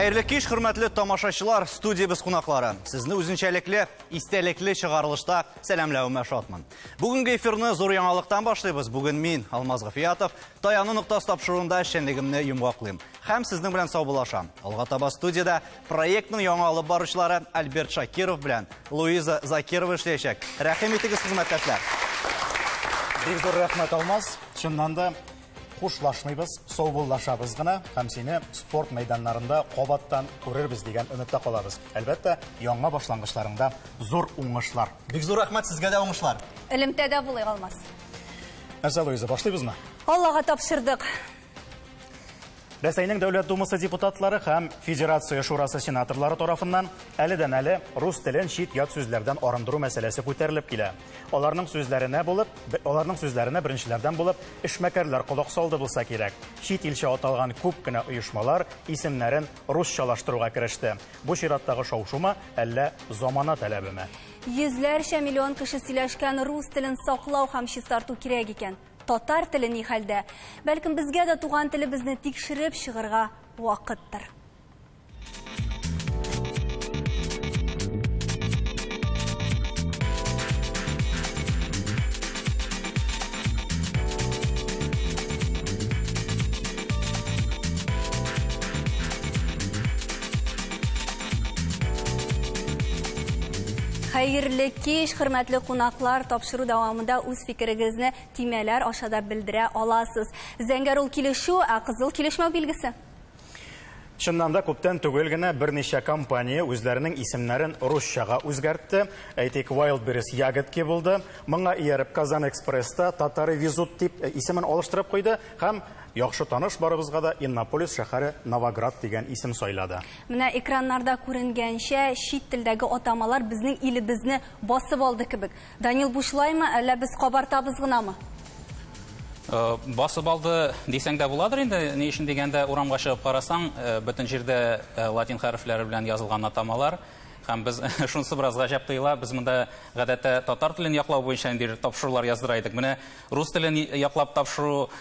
Хәерле кич, хөрмәтле тамашачылар, студиябез кунаклары. Сезне үзенчәлекле, истәлекле чыгарылышта сәламләвемә шатмын. Бүгенге эфирны зур яңалыктан башлыйбыз. Бүген мин, Алмаз Гафиятов, Таяну ноктасы тапшыруында эшчәнлегемне йомгаклыйм. Һәм сезнең белән саубуллашам. Алга таба студиядә проектның яңа алып баручылары Альберт Шакиров белән Луиза Закирова эшләячәк. Рәхим итегез, хезмәттәшләр. Бик зур рәхмәт, Алмаз. Чыннан да хушлашмыйбыз, саубуллашабыз гына һәм сине спорт мәйданнарында кабаттан күрербез дигән өметтә калабыз. Әлбәттә, яңа башлангычларыңда зур уңышлар. Бик зур рәхмәт, сезгә дә уңышлар. Элемтәдә булыйк, Алмаз. Нәрсә, Луиза, башлыйбызмы? Аллага тапшырдык. Рәсәйнең Дәүләт Думасы депутатлары һәм Федерация Шурасы сенаторлары тарафыннан әледән-әле рус телен чит-ят сүзләрдән арындыру мәсьәләсе күтәрелеп килә. Аларның сүзләренә булып, аларның сүзләренә беренчеләрдән булып эшмәкәрләр колак салды булса кирәк. Чит илчә аталган күп кенә оешмалар исемнәрен русчалаштыруга кереште. Бу чираттагы шау-шумы, әллә замана таләбеме? Йөзләрчә миллион кеше сөйләшкән рус телен саклау һәм чистарту кирәк икән. Татар теле ни хәлдә? Бәлкем безгә дә туган телебезне тикшереп чыгарга вакыттыр. Хәерле кич, хөрмәтле кунаклар, тапшыру дәвамында үз фикерегезне төймәләр аша да белдерә аласыз. Зәңгәр ул килешү, ә кызыл килешмәү билгесе. Чыннан да күптән түгел генә берничә компания үзләренең исемнәрен русчага үзгәртте. Әйтик, Wildberries Ягодки булды. Моңа ияреп Казан Экспресста Татары везут дип исемен алыштырып куйды һәм яхшы таныш барыбызга да Иннополис шәһәре Новоград дигән исем сайлады. Менә экраннарда күренгәнчә, чит телдәге атамалар безнең илебезне басып алды кебек. Данил, бу шулаймы, әллә без кабартабыз гынамы? Басып алды дисәң дә буладыр инде, ни өчен дигәндә, урамга чыгып карасаң, бөтен җирдә латин хәрефләре белән язылган атамалар. Һәм без шунысы бераз гаҗәп тоела, без монда гадәттә татар телен яклау буенча инде тапшырулар яздыра идек. Менә рус телен яклап тапшыру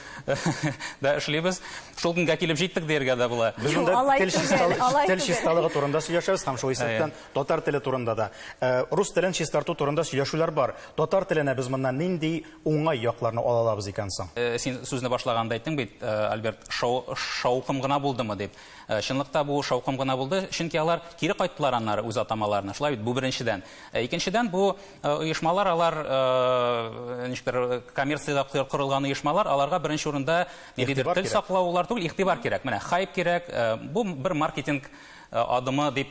да эшлибез. Шул көнгә килеп җиттек дияргә дә була. Без монда тел чисталыгы турында сөйләшәбез һәм шул исәптән татар теле турында да. Рус телен чистарту турында сөйләшүләр бар. Татар теленә без моннан нинди уңай якларны ала алабыз икән соң? Син сүзне башлаганда әйттең бит, Альберт, шаукым гына булдымы дип. Чынлыкта бу шаукым гына булды, чөнки алар кире кайттылар аннары үз атамаларына. Шулай бит, бу беренчедән. Икенчедән, бу оешмалар, алар ничектер коммерциядә корылган оешмалар, аларга беренче урында ниндидер тел саклаулар түгел, игътибар кирәк. Менә хайп кирәк, бу бер маркетинг адымы дип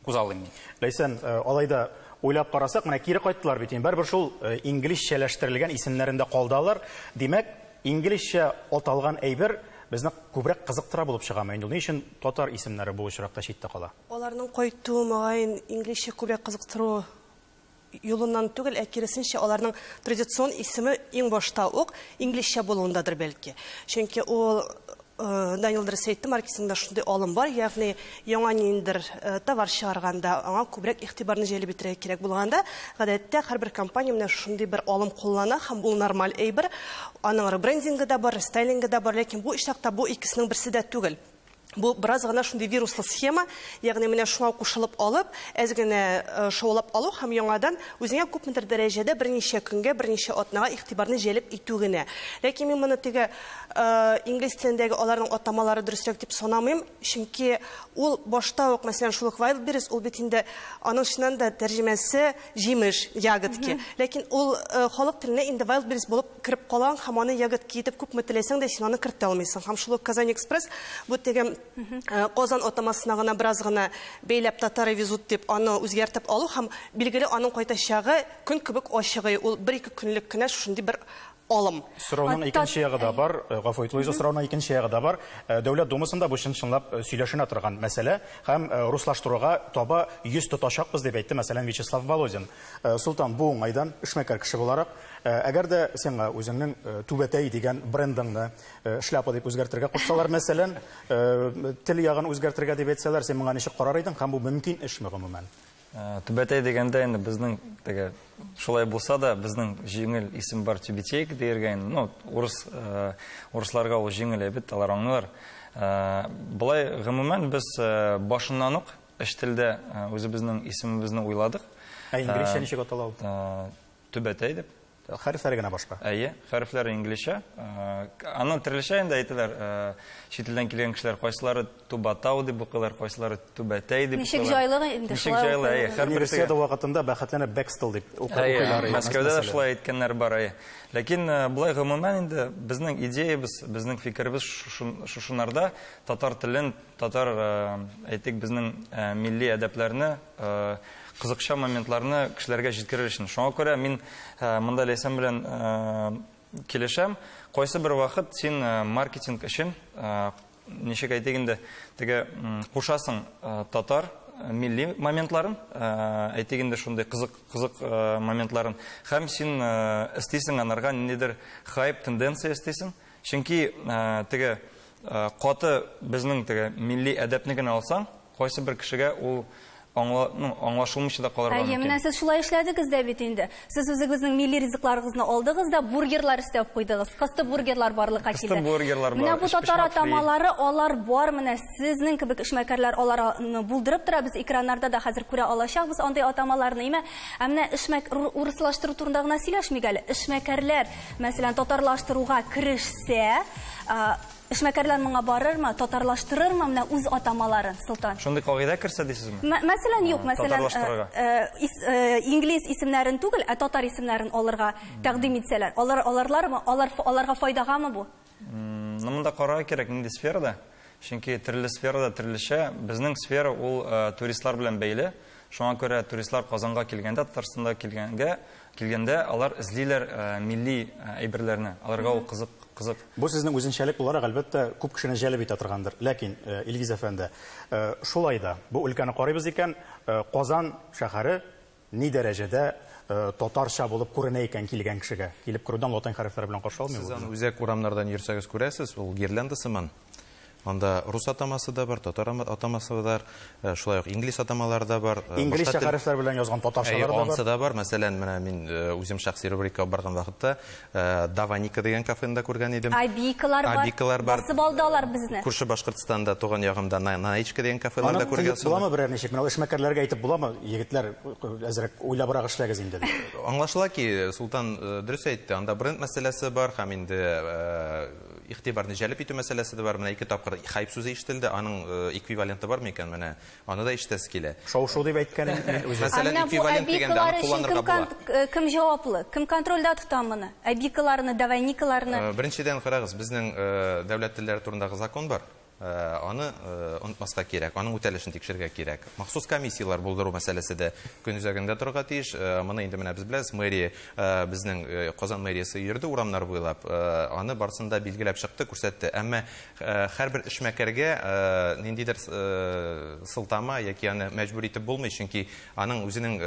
күзаллыйм мин. Ләйсән, алай да уйлап карасак, менә кире кайттылар бит. Барыбер шул инглизчәләштерелгән исемнәрендә калды алар. Димәк, инглизчә аталган әйбер безне күбрәк кызыктыра булып чыгамы инде? Ни өчен татар исемнәре бу очракта читтә кала? Аларның кайтуы мөгаен инглизчә күбрәк кызыктыру юлыннан түгел, ә киресенчә аларның традицион исеме иң башта ук инглизчә булуындадыр бәлки. Чөнки ул Данил дөрес әйтте, маркетингда шундый алым бар, ягъни яңа ниндидер товар чыгарганда, аңа күбрәк игътибарны җәлеп итәргә кирәк булганда, гадәттә һәрбер компания менә шундый бер алым куллана һәм ул нормаль әйбер. Аның ребрендингы да бар, рестайлингы да бар, ләкин бу очракта бу икесенең берсе дә түгел. Бу бераз гына шундый вируслы схема, ягъни менә шуңа кушылып алып, әз генә шаулап алу һәм яңадан үзеңә күпмедер дәрәҗәдә берничә көнгә, берничә атнага игътибарны җәлеп итү генә. Ләкин мин моны теге инглиз телендәге аларның атамалары дөресрәк дип санамыйм, чөнки ул башта ук, мәсәлән, шул ук Wildberries, ул бит инде аның чыннан да тәрҗемәсе җимеш, ягодки. Ләкин ул халык теленә инде Wildberries булып кереп калган һәм аны ягодки итеп күпме теләсәң дә син аны кертә алмыйсың. Һәм шул ук Казан Экспресс бу теге Казан атамасына гына бераз гына бәйләп татары везут дип аны үзгәртеп алу һәм билгеле аның кайтачагы көн кебек ачыгы, ул бер-ике көнлек кенә шундый бер алым. Сорауның икенче ягы да бар, гафу ит, Луиза, сорауның икенче ягы да бар. Дәүләт Думасында бу чын-чынлап сөйләшенә торган мәсьәлә һәм руслаштыруга таба йөз тотачакбыз дип әйтте, мәсәлән, Вячеслав Володин. Султан, бу уңайдан эшмәкәр кеше буларак, әгәр дә сиңа үзеңнең Түбәтәй дигән брендыңны шляпа дип үзгәртергә кушсалар, мәсәлән, тел ягын үзгәртергә дип әйтсәләр, син моңа ничек карар идең һәм бу мөмкин эшме гомумән? Түбәтәй дигәндә инде безнең теге шулай булса да безнең җиңел исем бар Тюбетейка диергә инде. Ну, урысларга ул җиңел әйбәт, алар аңлар. Болай гомумән без башыннан ук өч телдә үзебезнең исемебезне уйладык. Ә инглизчә ничек атала ул? Түбәтәй дип. Хәрефләре генә башка. Әйе, хәрефләре инглизчә. Аны төрлечә инде әйтәләр. Чит илдән килгән кешеләр кайсылары Тубатау дип укыйлар, кайсылары Түбәтәй дип укыйлар. Ничек җайлы инде. Ничек җайлы, әйе. Универсиада вакытында бәхетләнеп Бэкстел дип укыйлар. Мәскәүдә дә шулай әйткәннәр бар, әйе. Ләкин болай гомумән инде безнең идеябез, безнең фикеребез шушынарда татар телен, татар, әйтик, безнең милли әдәпләрне, кызыкча моментларны кешеләргә җиткерер өчен. Шуңа күрә мин монда Ләйсән белән килешәм. Кайсы бер вакыт син маркетинг өчен, ничек әйтик инде, теге кушасың татар милли моментларын, әйтик инде шундый кызык моментларын, һәм син эстисең анарга ниндидер хайп, тенденция эстисең. Чөнки теге каты безнең теге милли әдәпне генә алсаң, кайсы бер кешегә ул аңлашылмыйча да калырга мөмкин. Әйе, менә сез шулай эшләдегез дә бит инде. Сез үзегезнең милли ризыкларыгызны алдыгыз да бургерлар өстәп куйдыгыз. Кысты бургерлар барлыкка килде. Кысты бургерлар бар. Менә бу татар атамалары, алар бар, менә сезнең кебек эшмәкәрләр аларны булдырып тора. Без экраннарда да хәзер күрә алачакбыз андый атамаларны, име? Ә менә эшмәк урыслаштыру турында гына сөйләшмик әле. Эшмәкәрләр, мәсәлән, татарлаштыруга керешсә, эшмәкәрләр моңа барырмы, татарлаштырырмы менә үз атамаларын, Солтан? Шундый кагыйдә керсә дисезме? Мәсәлән, юк, мәсәлән, инглиз исемнәрен түгел, ә татар исемнәрен алырга тәкъдим итсәләр. Алар аларлармы? Аларга файдагамы бу? Монда карарга кирәк нинди сферада. Чөнки төрле сферада төрлечә. Безнең сфера ул туристлар белән бәйле. Шуңа күрә туристлар Казанга килгәндә, Татарстанда килгәндә алар эзлиләр милли әйберләрне. Аларга ул кызык. Кызык. Бу сезнең үзенчәлек буларак, әлбәттә, күп кешене җәлеп итә торгандыр. Ләкин, Илгиз әфәнде, шулай да бу өлкәне карыйбыз икән, Казан шәһәре ни дәрәҗәдә татарча булып күренә икән килгән кешегә? Килеп керүдән латин хәрефләре белән каршы алмый. Сез аны үзәк урамнардан йөрсәгез күрәсез, ул гирлянда сыман. Анда рус атамасы да бар, татар атамасы да бар, шулай ук инглиз атамалары да бар. Инглизчә хәрефләр белән язган татарчалар да бар. Ансы да бар. Мәсәлән, менә мин үзем шәхси рубрика барган вакытта Даваника дигән кафены да күргән идем. Абикалар бар. Абикалар бар. Басып алды алар безне. Күрше Башкортстанда туган ягымда Наичка дигән кафеларда күргән. Буламы берәр ничек? Менә эшмәкәрләргә әйтеп буламы, егетләр, әзрәк уйлабрак эшләгез инде дип. Аңлашыла ки, Султан дөрес әйтте, анда бренд мәсьәләсе бар һәм инде игътибарны җәлеп итү мәсьәләсе дә бар. Менә ике тапкыр хайп сүзе ишетелде, аның эквиваленты бар микән? Менә аны да ишетәсе килә. Шау-шу дип әйткән мин үзем. Мәсәлән, эквивалент дигәндә аны кулланырга була. Кем җаваплы? Кем контрольдә тота моны? Әбикаларны, давайникаларны? Беренчедән, карагыз, безнең дәүләт телләре турындагы закон бар. Аны онытмаска кирәк, аның үтәлешен тикшерергә кирәк. Махсус комиссияләр булдыру мәсьәләсе дә көн үзәгендә торырга тиеш. Моны инде менә без беләбез, мэрия, безнең Казан мэриясе йөрде урамнар буйлап, аны барысын да билгеләп чыкты, күрсәтте. Әмма һәрбер эшмәкәргә ниндидер сылтама яки аны мәҗбүр итеп булмый, чөнки аның үзенең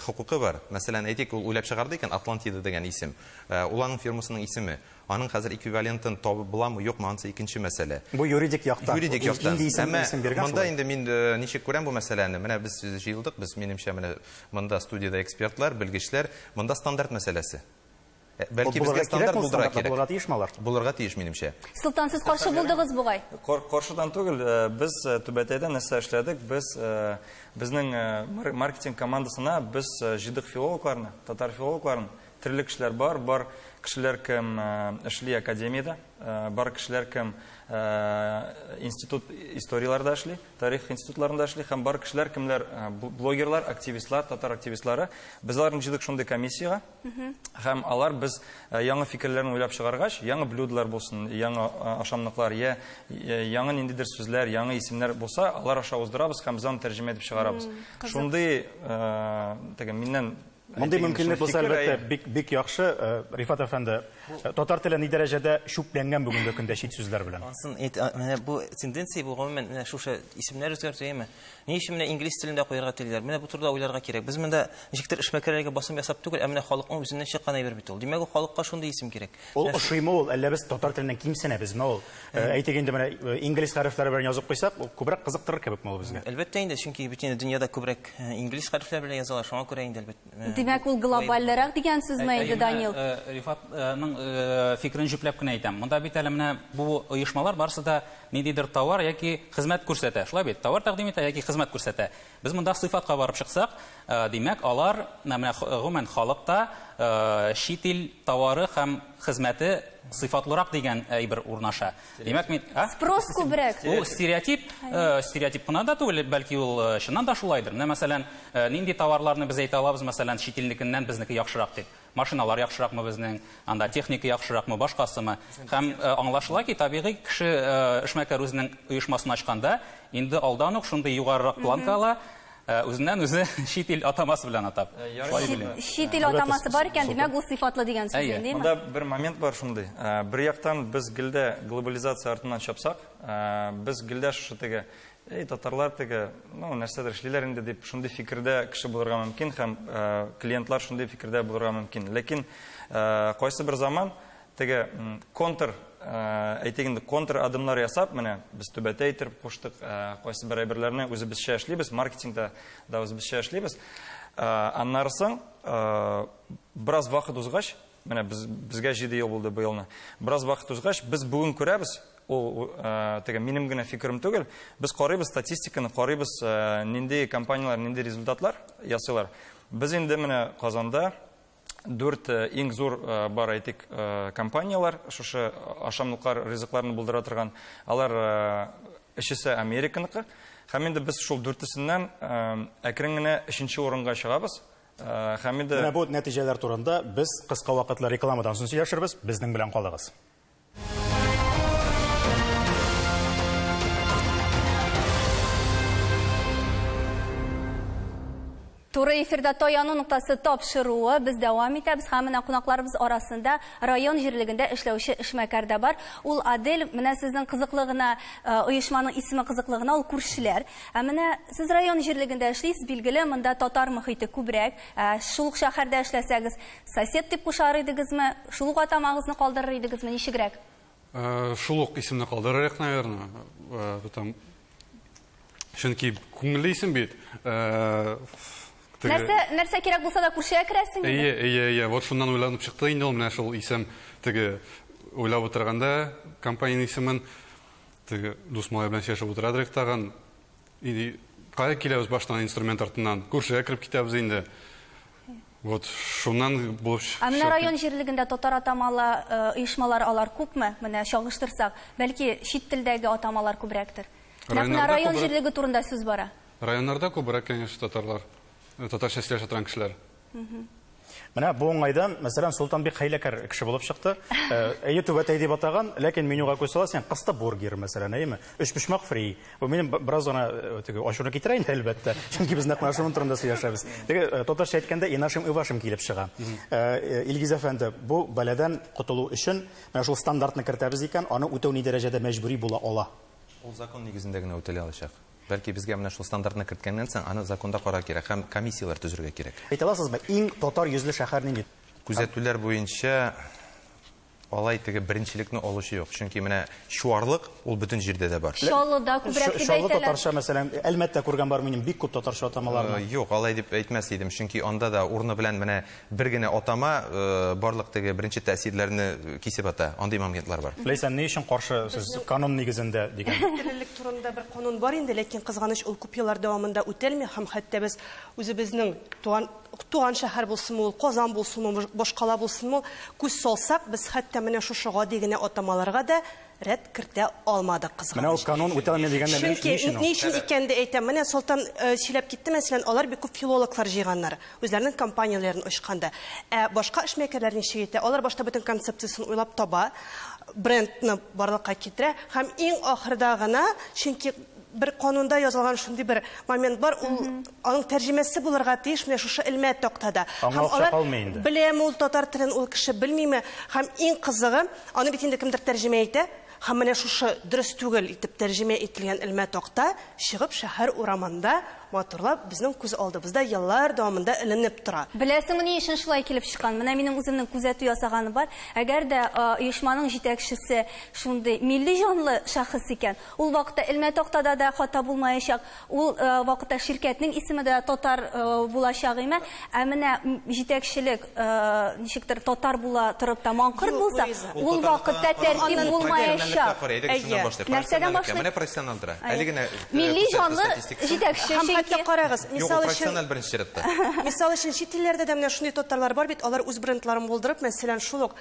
хокукы бар. Мәсәлән, әйтик, ул уйлап чыгарды икән Атлантида дигән исем. Ул аның фирмасының исеме. Аның хәзер эквивалентын табып буламы, юкмы, анысы икенче мәсьәлә. Бу юридик яктан. Юридик яктан. Әмма монда инде мин ничек күрәм бу мәсьәләне? Менә без җыелдык, без минемчә менә монда студияда экспертлар, белгечләр, монда стандарт мәсьәләсе. Бәлки безгә стандарт булдырырга кирәк. Булырга тиешме алар? Булырга тиеш минемчә. Султан, сез каршы булдыгыз бугай? Каршыдан түгел, без Түбәтәйдә нәрсә эшләдек? Без безнең маркетинг командасына без җыйдык филологларны, татар филологларын. Төрле кешеләр бар, бар кешеләр кем эшли академиядә, бар кешеләр кем институт историяләрдә эшли, тарих институтларында эшли, һәм бар кешеләр кемләр блогерлар, активистлар, татар активистлары. Без аларны җыйдык шундый комиссиягә. Һәм алар без яңа фикерләрне уйлап чыгаргач, яңа блюдолар булсын, яңа ашамлыклар, я яңа ниндидер сүзләр, яңа исемнәр булса, алар аша уздырабыз һәм без аны тәрҗемә итеп чыгарабыз. Шундый теге миннән Мондый мөмкинлек булса, әлбәттә, бик бик яхшы. Рифат әфәнде, татар теле ни дәрәҗәдә чүпләнгән бүгенге көндә чит сүзләр белән? Ансын, менә бу тенденция бу гомумән менә шушы исемнәр үзгәртү, әйеме? Ни өчен менә инглиз телендә куярга телиләр? Менә бу турыда уйларга кирәк. Без монда ничектер эшмәкәрләргә басым ясап түгел, ә менә халыкның үзеннән чыккан әйбер бит ул. Димәк, ул халыкка шундый исем кирәк. Ул ошыймы ул, әллә без татар теленнән кимсенәбезме ул? Әйтик инде менә инглиз хәрефләре белән язып куйсак, ул күбрәк кызыктырыр кебекме ул безгә? Әлбәттә инде, чөнки бөтен дөньяда күбрәк инглиз хәрефләре белән язалар, шуңа күрә инде әлбәттә. Димәк, ул глобальлерак дигән сүзме инде, Данил? Рифатның фикерен җөпләп кенә әйтәм. Монда бит әле менә бу оешмалар барысы да ниндидер товар яки хезмәт күрсәтә. Шулай бит, товар тәкъдим итә яки хезмәт күрсәтә. Без монда сыйфатка барып чыксак, димәк, алар менә гомумән халыкта чит ил товары һәм хезмәте сыйфатлырак дигән әйбер урнаша. Димәк, мин, Спрос күбрәк. Ул стереотип, стереотип кына да түгел, бәлки ул чыннан да шулайдыр. Менә мәсәлән, нинди товарларны без әйтә алабыз, мәсәлән, чит илнекеннән безнеке яхшырак дип. Машиналар яхшыракмы безнең, анда техника яхшыракмы, башкасымы. Һәм аңлашыла ки, табигый кеше эшмәкәр үзенең оешмасын ачканда, инде алдан ук шундый югарырак планка ала, үзеннән үзе чит ил атамасы белән атап. Чит ил атамасы бар икән, димәк, ул сыйфатлы дигән сүз инде. Монда бер момент бар шундый. Бер яктан без гелдә глобализация артыннан чапсак, без гелдә шушы теге, эй, татарлар теге, ну, нәрсәдер эшлиләр инде дип шундый фикердә кеше булырга мөмкин һәм клиентлар шундый фикердә булырга мөмкин. Ләкин кайсы бер заман теге контр, әйтик инде, контр адымнар ясап, менә без түбәтәй итеп куштык, кайсы бер әйберләрне үзебезчә эшлибез, маркетингда да үзебезчә эшлибез. Аннары соң бераз вакыт узгач, менә безгә 7 ел булды быелны. Бераз вакыт узгач, без бүген күрәбез, ул теге минем генә фикерем түгел, без карыйбыз статистиканы, карыйбыз нинди компанияләр, нинди результатлар ясыйлар. Без инде менә Казанда 4 иң зур бар әйтик компанияләр, шушы ашамлыклар, ризыкларны булдыра торган, алар өчесе Американыкы. Һәм инде без шул дүртесеннән әкрен генә 3нче урынга чыгабыз. Һәм инде менә бу нәтиҗәләр турында без кыска вакытлы рекламадан соң сөйләшербез, безнең белән калыгыз. Туры эфирда таяну ноктасы тапшыруы без дәвам итәбез һәм менә кунакларыбыз арасында район җирлегендә эшләүче эшмәкәр дә бар. Ул Адель, менә сезнең кызыклы гына оешманың исеме кызыклы гына, ул күршеләр. Ә менә сез район җирлегендә эшлисез, билгеле, монда татар мөхите күбрәк. Шул ук шәһәрдә эшләсәгез, сосед дип кушар идегезме, шул ук атамагызны калдырыр идегезме, ничегрәк? Шул ук исемне калдырыр идек, наверное. Потом, чөнки күңелле исем бит. Нәрсә кирәк булса да күршегә керәсең инде. Әйе, әйе, вот шуннан уйланып чыкты инде ул, менә шул исем теге уйлап утырганда компаниянең исемен теге дус малай белән сөйләшеп утырадык тагын. Инде кая киләбез баштан инструмент артыннан, күршегә кереп китәбез инде. Вот шуннан булып. Ә менә район җирлегендә татар атамалы оешмалар алар күпме? Менә чагыштырсак, бәлки чит телдәге атамалар күбрәктер. Менә район җирлеге турында сүз бара. Районнарда күбрәк, конечно, татарлар. Татарча сөйләшә торган кешеләр. Менә бу уңайдан, мәсәлән, Солтан бик хәйләкәр кеше булып чыкты. Әйе, түбәтәй дип атаган, ләкин менюга күз саласың, кыста бургер, мәсәлән, әйеме? Өчпочмак фри. Бу минем бераз гына теге ачуны китерә инде, әлбәттә. Чөнки без нәкъ менә шуның турында сөйләшәбез. Теге татарча әйткәндә, и нашим, и вашим килеп чыга. Илгиз әфәнде, бу бәладән котылу өчен менә шул стандартны кертәбез икән, аны үтәү ни дәрәҗәдә мәҗбүри була ала? Ул закон нигезендә генә үтәлә алачак. Бәлки безгә менә шул стандартны керткәннән соң аны законда карар кирәк һәм комиссияләр төзергә кирәк. Әйтә аласызмы, иң татар йөзле шәһәр нинди? Күзәтүләр буенча алай теге беренчелекне алучы юк. Чөнки менә чуарлык ул бөтен җирдә дә бар. Чаллыда күбрәк дип Чаллы әйтәләр. Татарча, мәсәлән, Әлмәттә күргән бар минем бик күп татарча атамаларны. Юк, алай дип әйтмәс идем. Чөнки анда да урыны белән менә бер генә атама барлык теге беренче тәэсирләрне кисеп ата. Андый моментлар бар. Ләйсән, ни өчен каршы сез канун нигезендә дигән? Теллелек турында бер канун бар инде, ләкин кызганыч ул күп еллар дәвамында үтәлми һәм хәтта без үзебезнең туган шәһәр булсынмы ул, Казан булсынмы, башкала булсынмы, күз салсак, без хәтта менә шушы гади генә атамаларга да рәт кертә алмадык, кызганыч. Менә ул канун үтәлми дигәндә Чөнки ни өчен икәнен дә әйтәм. Менә Солтан сөйләп китте, мәсәлән, алар бик күп филологлар җыйганнар, үзләренең компанияләрен ачканда. Ә башка эшмәкәрләр ничек итә? Алар башта бөтен концепциясен уйлап таба, брендны барлыкка китерә һәм иң ахырда гына, чөнки бер канунда язылган шундый бер момент бар, ул аның тәрҗемәсе булырга тиеш, менә шушы элмә тактада. Аңа акча калмый инде. Беләме ул татар телен, ул кеше белмиме? Һәм иң кызыгы, аны бит инде кемдер тәрҗемә итә, һәм менә шушы дөрес түгел итеп тәрҗемә ителгән элмә такта чыгып шәһәр урамында матурлап безнең күз алдыбызда еллар дәвамында эленеп тора. Беләсеңме, ни өчен шулай килеп чыккан? Менә минем үземнең күзәтү ясаганым бар. Әгәр дә оешманың җитәкчесе шундый милли җанлы шәхес икән, ул вакытта элмә тактада да хата булмаячак, ул вакытта ширкәтнең исеме дә татар булачак име. Ә менә җитәкчелек ничектер татар була торып та маңкырт булса, ул вакытта тәртип булмаячак. Нәрсәдән башлыйк? Менә профессионал тора. Әле генә милли җанлы җитәкче. Һәм хәтта карагыз, мисал өчен, профессионал беренче чиратта. Мисал өчен, чит илләрдә дә менә шундый татарлар бар бит, алар үз брендларын булдырып, мәсәлән, шул ук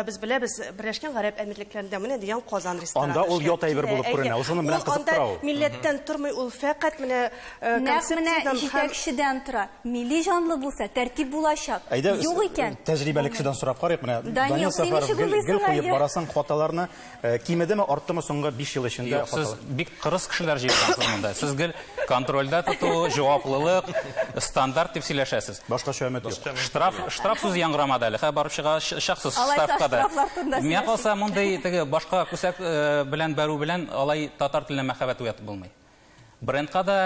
без беләбез, Берләшкән Гарәп Әмирлекләрендә менә дигән Казан рестораны. Анда ул ят әйбер булып күренә, ул шуның белән кызыктыра ул. Милләттән тормый, ул фәкать менә концепциядән җитәкчедән тора. Милли җанлы булса, тәртип булачак. Юк икән. Тәҗрибәле кешедән сорап карыйк, менә Данил Сафаров гел куеп барасың хаталарны, кимедеме, арттымы соңгы 5 ел эчендә хаталар? Сез бик кырыс кешеләр җыелгансыз монда. Сез гел контрольдә тоту, җаваплылык, стандарт дип сөйләшәсез. Башкача өмет юк. Штраф сүзе яңгырамады әле. Хәзер барып чыгачаксыз штрафка да. Миңа калса, мондый теге башка күсәк белән бәрү белән алай татар теленә мәхәббәт уятып булмый. Брендка да,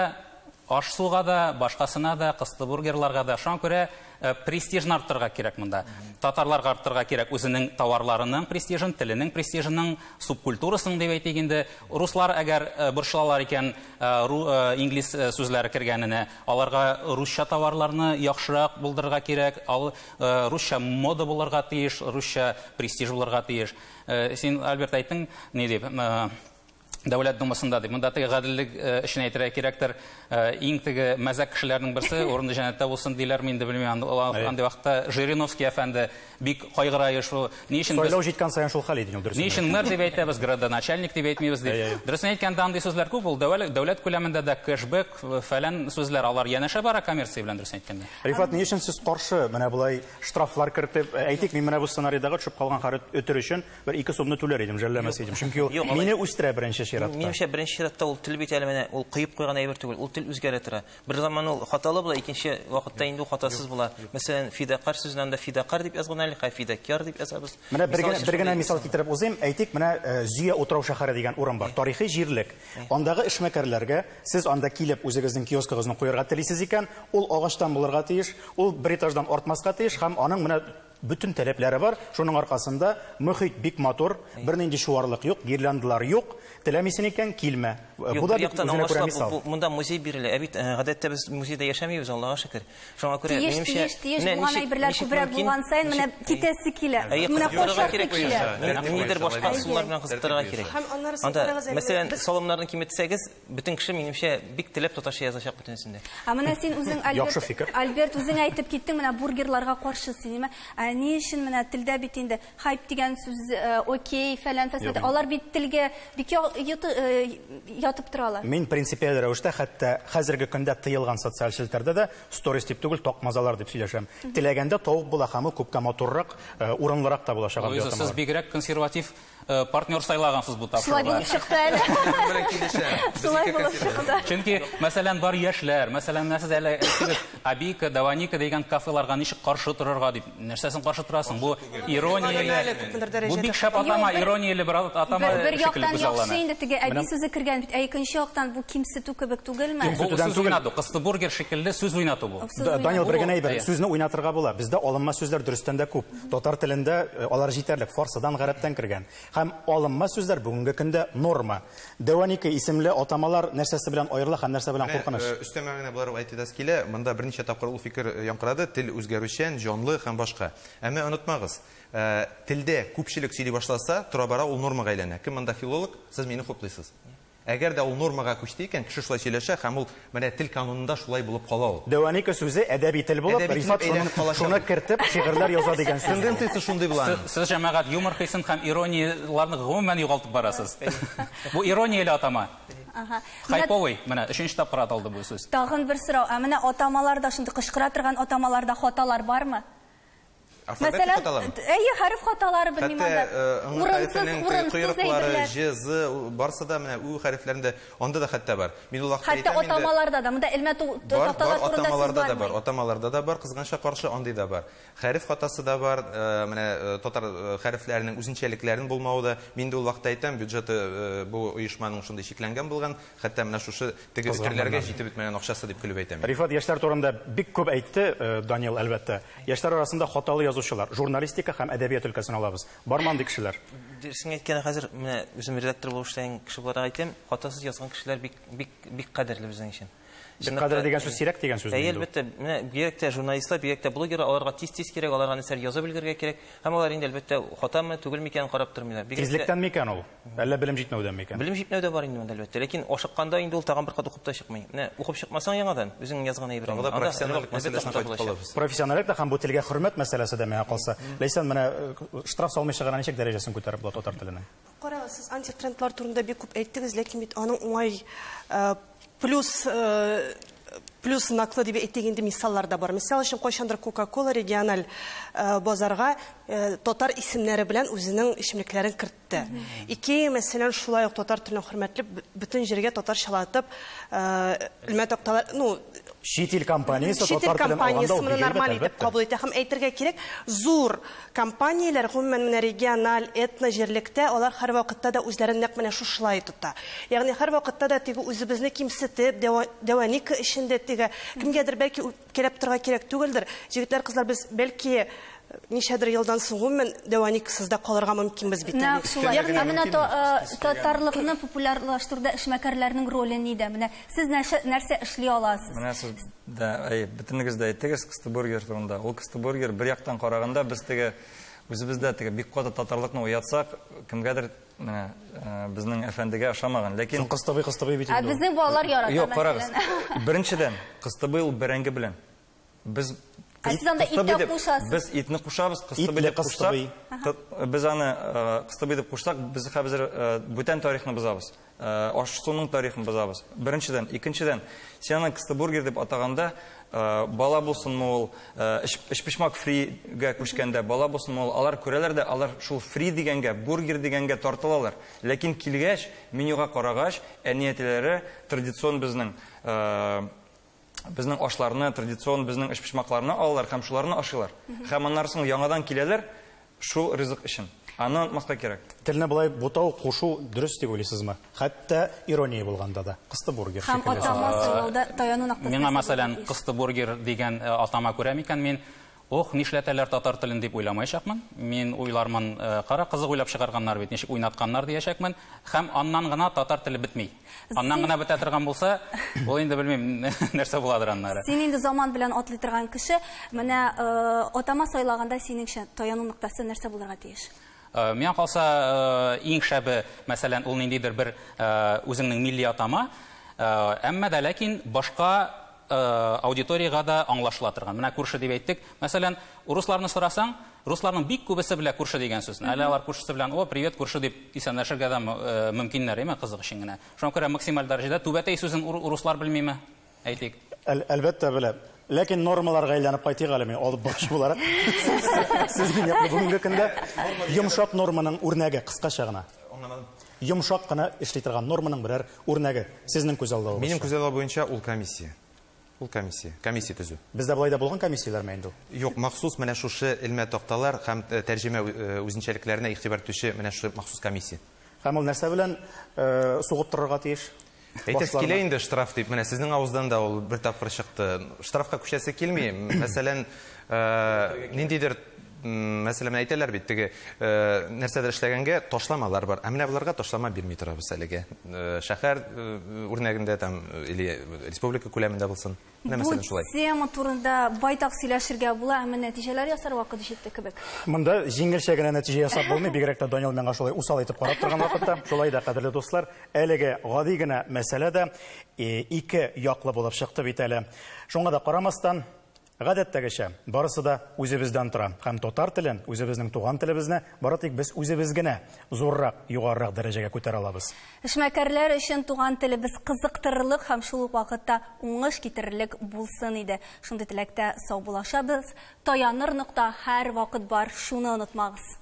аш-суга да, башкасына да, кысты бургерларга да. Шуңа күрә престижны арттырырга кирәк монда. Татарларга арттырырга кирәк үзенең товарларының престижын, теленең престижының, субкультурасының дип әйтик инде. Руслар әгәр борчылалар икән инглиз сүзләре кергәненә, аларга русча товарларны яхшырак булдырырга кирәк, русча мода булырга тиеш, русча престиж булырга тиеш. Син, Альберт, әйттең, ни дип, Дәүләт Думасында дип. Монда теге гаделлек өчен әйтергә кирәктер. Иң теге мәзәк кешеләрнең берсе урынды җәннәттә булсын диләр, мин дә белмим. Андый вакытта Жириновский әфәнде бик кайгыра шул. Ни өчен сайлау җиткән саен шул хәл иде, дөресен. Ни өчен мэр дип әйтәбез, градоначальник дип әйтмибез дип. Дөресен әйткәндә, андый сүзләр күп ул. Дәүләт күләмендә дә кэшбэк фәлән сүзләр, алар янәшә бара коммерция белән, дөресен әйткәндә. Рифат, ни өчен сез каршы менә болай штрафлар кертеп, әйтик, мин менә бу сценарийдагы төшеп калган хәрәт өтер өчен бер 2 сумны түләр идем, жәлләмәс идем. Чөнки ул мине үстерә беренче чиратта. Минемчә, беренче чиратта ул тел бит әле менә ул кыеп куйган әйбер түгел, ул тел үзгәрә тора. Бер заман ул хаталы була, икенче вакытта инде ул хатасыз була. Мәсәлән, фидакар сүзен анда фидакар дип язган әле, хәй фидакяр дип язабыз. Менә бер генә мисал китереп узыйм. Әйтик, менә Зөя утрау шәһәре дигән урын бар, тарихи җирлек. Андагы эшмәкәрләргә сез анда килеп үзегезнең киоскыгызны куярга телисез икән, ул агачтан булырга тиеш, ул бер этаждан артмаска тиеш һәм аның менә бөтен таләпләре бар. Шуның аркасында мөхит бик матур, бернинди чуарлык юк, гирляндалар юк. Теләмисең икән, килмә. Бу да бик үзенә күрә мисал. Монда музей бирелә. Ә бит гадәттә без музейда яшәмибез, Аллага шөкер. Шуңа күрә минемчә, тиеш булган әйберләр күбрәк булган саен менә китәсе килә. Менә кошасы килә. Ниндидер башка ысуллар белән кызыктырырга кирәк. Анда, мәсәлән, салымнарны киметсәгез, бөтен кеше минемчә бик теләп татарча язачак бөтенесендә. Ә менә син үзең, Альберт, үзең әйтеп киттең, менә бургерларга каршы син, әйме? Ни өчен менә телдә бит инде хайп дигән сүз, окей, фәлән фәсмәт, алар бит телгә бик ятып торалар. Мин принципиаль рәвештә хәтта хәзерге көндә тыелган социаль челтәрдә дә сторис дип түгел, такмазалар дип сөйләшәм. Теләгәндә тавык була һәм ул күпкә матуррак, урынлырак та булачак. Сез бигрәк консерватив партнер сайлагансыз бу тапшыруга. Шулай булып чыкты әле. Шулай булып чыкты. Чөнки, мәсәлән, бар яшьләр, мәсәлән, сез әле әйттегез, Абика, Даваника дигән кафеларга ничек каршы торырга дип. Нәрсәсен каршы торасың? Бу иронияле. Бу бик шәп атама, иронияле бер атама. Бер яктан яхшы инде теге әби сүзе кергән бит, ә икенче яктан бу кимсетү кебек түгелме? Бу сүз уйнату, кысты бургер шикелле сүз уйнату бу. Данил, бер генә әйбер, сүзне уйнатырга була. Бездә алынма сүзләр дөрестән дә күп. Татар телендә алар җитәрлек, фарсыдан, гарәптән кергән. Һәм алынма сүзләр бүгенге көндә норма. Дәваника исемле атамалар нәрсәсе белән аерыла һәм нәрсә белән куркыныч? Өстәмә генә болар әйтәсе килә, монда берничә тапкыр ул фикер яңгырады, тел үзгәрүчән, җанлы һәм башка. Әмма онытмагыз, телдә күпчелек сөйли башласа, тора-бара ул нормага әйләнә. Кем монда филолог, сез мине хуплыйсыз. Әгәр дә ул нормага күчте икән, кеше шулай сөйләшә һәм ул менә тел канунында шулай булып кала ул. Дәваника сүзе әдәби тел булып, Рифат шуны кертеп шигырьләр яза дигән сүз. Тенденциясе шундый була. Сез җәмәгать юмор хисен һәм иронияләрне гомумән югалтып барасыз. Бу иронияле атама. Хайповый, менә өченче тапкыр аталды бу сүз. Тагын бер сорау. Ә менә атамаларда шундый кычкыра торган атамаларда хаталар бармы? Мәсәлән, әйе, хәреф хаталары белмим анда. Урынсыз, урынсыз әйберләр. Ж, З, барсы да менә У хәрефләрендә, анда да хәтта бар. Мин ул вакытта әйтәм инде. Хәтта атамаларда да, монда элмә такталар турында сүз бармый. Атамаларда да бар, кызганычка каршы андый да бар. Хәреф хатасы да бар, менә татар хәрефләренең үзенчәлекләрен булмавы да. Мин дә ул вакытта әйтәм, бюджеты бу оешманың шундый чикләнгән булган, хәтта менә шушы теге өтерләргә җитеп бетмәгән акчасы дип көлеп әйтәм. Рифат яшьләр турында бик күп әйтте, Данил, әлбәттә. Яшьләр арасында хаталы язучылар, журналистика һәм әдәбият өлкәсен алабыз. Бармы андый кешеләр? Дөресен әйткәндә, хәзер менә үзем редактор булып эшләгән кеше буларак әйтәм, хатасыз язган кешеләр бик, бик, бик кадерле безнең өчен. Бик кадерле дигән сүз сирәк дигән сүз. Әйе, әлбәттә, менә бигрәк тә журналистлар, бигрәк тә блогерлар, аларга тиз-тиз кирәк, аларга нәрсәләр яза белергә кирәк. Һәм алар инде әлбәттә хатамы, түгелме икәнен карап тормыйлар. Тизлектән микән ул? Әллә белем җитмәүдән микән? Белем җитмәү дә бар инде монда, әлбәттә. Ләкин ашыкканда инде ул тагын бер кат укып та чыкмый. Менә укып чыкмасаң яңадан, үзең язган әйбереңне. Тагы да профессиональлек мәсьәләсенә кайтып калабыз. Профессиональлек тә һәм бу телгә хөрмәт мәсьәләсе дә миңа калса. Ләйсән, менә штраф салмыйча гына ничек дәрәҗәсен күтәреп була татар теленең? Карагыз, сез антитрендлар турында бик күп әйттегез, ләкин бит аның уңай плюс плюс знаклы дип әйтик инде мисаллар да бар. Мисал өчен, кайчандыр Coca-Cola региональ базарга татар исемнәре белән үзенең эчемлекләрен кертте. Ике, мәсәлән, шулай ук татар телен хөрмәтләп, бөтен җиргә татарчалатып, элмә такталар, ну, чит ил компаниясе татар телен алганда ул моны нормаль итеп кабул итә. Һәм әйтергә кирәк, зур компанияләр, гомумән, менә региональ, этно җирлектә алар һәрвакытта да үзләрен нәкъ менә шушылай тота. Ягъни һәрвакытта да теге үзебезне кимсетеп, дәваника эчендә теге кемгәдер бәлки үпкәләп торырга кирәк түгелдер. Җегетләр, кызлар, без бәлки ничәдер елдан соң гомумән дәваниксыз да калырга мөмкинбез бит әле. Нәкъ шулай. Ә менә татарлыкны популярлаштыруда эшмәкәрләрнең роле нидә? Менә сез нәрсә эшли аласыз? Менә сез дә, әй, бөтенегез дә әйттегез кыстыбургер турында. Ул кыстыбургер бер яктан караганда без теге үзебездә теге бик каты татарлыкны уятсак, кемгәдер менә безнең әфәндегә ошамаган. Ләкин кыстыбый кыстыбый бит инде. Ә безнең балалар ярата. Юк, карагыз. Беренчедән, кыстыбый ул бәрәңге белән. Без Без итне кушабыз, кыстыбый дип кушсак, без аны кыстыбый дип кушсак, без хәзер бүтән тарихны бозабыз. Аш-суның тарихын бозабыз. Беренчедән, икенчедән, син аны кыстыбургер дип атаганда, бала булсынмы ул, эчпочмак фригә күчкәндә бала булсынмы ул, алар күрәләр дә, алар шул фри дигәнгә, бургер дигәнгә тартылалар. Ләкин килгәч, менюга карагач, әни-әтиләре традицион безнең безнең ашларны, традицион безнең эчпочмакларны алалар һәм шуларны ашыйлар. Һәм аннары соң яңадан киләләр шул ризык өчен. Аны онытмаска кирәк. Телне болай бутау, кушу дөрес дип уйлыйсызмы? Хәтта ирония булганда да. Кыстыбургер шикелле. Һәм атама сайлауда таяну ноктасы. Миңа, мәсәлән, кыстыбургер дигән атама күрәм икән, мин ох, нишләтәләр татар телен дип уйламаячакмын. Мин уйлармын, кара кызык уйлап чыгарганнар бит, ничек уйнатканнар диячәкмен. Һәм аннан гына татар теле бетми. Аннан гына бетә торган булса, ул инде белмим, нәрсә буладыр аннары. Син инде заман белән атлый торган кеше, менә атама сайлаганда синеңчә таяну ноктасы нәрсә булырга тиеш? Миңа калса, иң шәбе, мәсәлән, ул ниндидер бер үзеңнең милли атама, әмма дә ләкин башка аудиторияга да аңлашыла торган. Менә күрше дип әйттек. Мәсәлән, русларны сорасаң, русларның бик күбесе белә күрше дигән сүзне. Әле алар күршесе белән, о, привет, күрше дип исәнләшергә дә мөмкиннәр, әйме, кызык өчен генә. Шуңа күрә максималь дәрәҗәдә түбәтәй сүзен руслар белмиме? Әйтик. Әлбәттә белә. Ләкин нормаларга әйләнеп кайтыйк әле, мин алып баручы буларак. Сезнең яклы бүгенге көндә йомшак норманың үрнәге кыскача гына. Йомшак кына эшли торган норманың берәр үрнәге сезнең күз алдыгызда. Минем күз алды буенча ул комиссия. Ул комиссия, комиссия төзү. Бездә болай да булган комиссияләрме инде ул? Юк, махсус менә шушы элмә такталар һәм тәрҗемә үзенчәлекләренә игътибар итүче менә шушы махсус комиссия. Һәм ул нәрсә белән сугып торырга тиеш? Әйтәсе килә инде штраф дип, менә сезнең авыздан да ул бер тапкыр чыкты. Штрафка күчәсе килми. Мәсәлән, ниндидер, мәсәлән, әйтәләр бит, теге нәрсәдер эшләгәнгә ташламалар бар. Ә менә боларга ташлама бирми торабыз әлегә. Шәһәр үрнәгендә там или республика күләмендә булсын. Менә мәсәлән шулай. Бу тема турында байтак сөйләшергә була, әмма нәтиҗәләр ясар вакыт җитте кебек. Монда җиңелчә генә нәтиҗә ясап булмый, бигрәк тә Данил миңа шулай усал итеп карап торган вакытта. Шулай да, кадерле дуслар, әлеге гади генә мәсьәлә дә ике яклы булып чыкты бит әле. Шуңа да карамастан, Гадәттәгечә, барысы да үзебездән тора. Һәм татар телен, үзебезнең туган телебезне бары тик без үзебез генә зуррак, югарырак дәрәҗәгә күтәрә алабыз. Эшмәкәрләр өчен туган телебез кызыктырырлык һәм шул ук вакытта уңыш китерерлек булсын иде. Шундый теләктә саубуллашабыз. Таяныр нокта һәр вакыт бар, шуны онытмагыз.